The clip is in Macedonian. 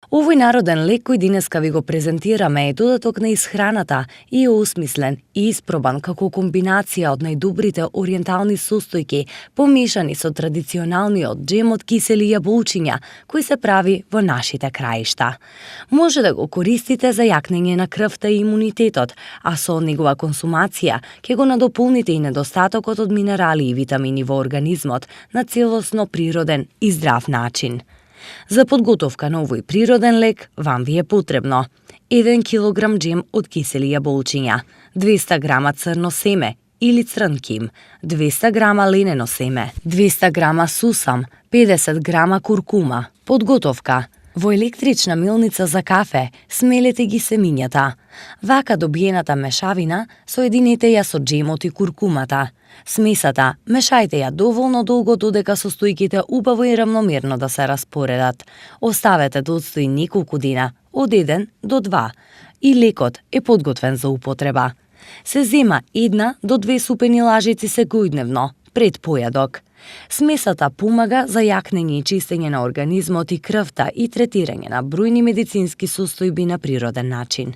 Овој народен лек кој денеска ви го презентираме е додаток на исхраната и е осмислен и испробан како комбинација од најдобрите ориентални состојки помешани со традиционалниот джем од кисели јаболчиња кој се прави во нашите краишта. Може да го користите за јакнење на крвта и имунитетот, а со негова консумација ќе го надополните и недостатокот од минерали и витамини во организмот на целосно природен и здрав начин. За подготовка на овој природен лек вам ви е потребно 1 кг джем од кисели јаболчиња, 200 грама црно семе или црн ким, 200 грама ленено семе, 200 грама сусам, 50 грама куркума. Подготовка. Во електрична мелница за кафе смелете ги семињата. Вака добиената мешавина соединете ја со джемот и куркумата. Смесата мешајте ја доволно долго додека состојките убаво и равномерно да се распоредат. Оставете да одстои неколку дена, од 1 до 2, и лекот е подготвен за употреба. Се зема 1 до 2 супени лажици секојдневно, пред појадок. Смесата помага за јакнење и чистење на организмот и крвта и третирање на бројни медицински состојби на природен начин.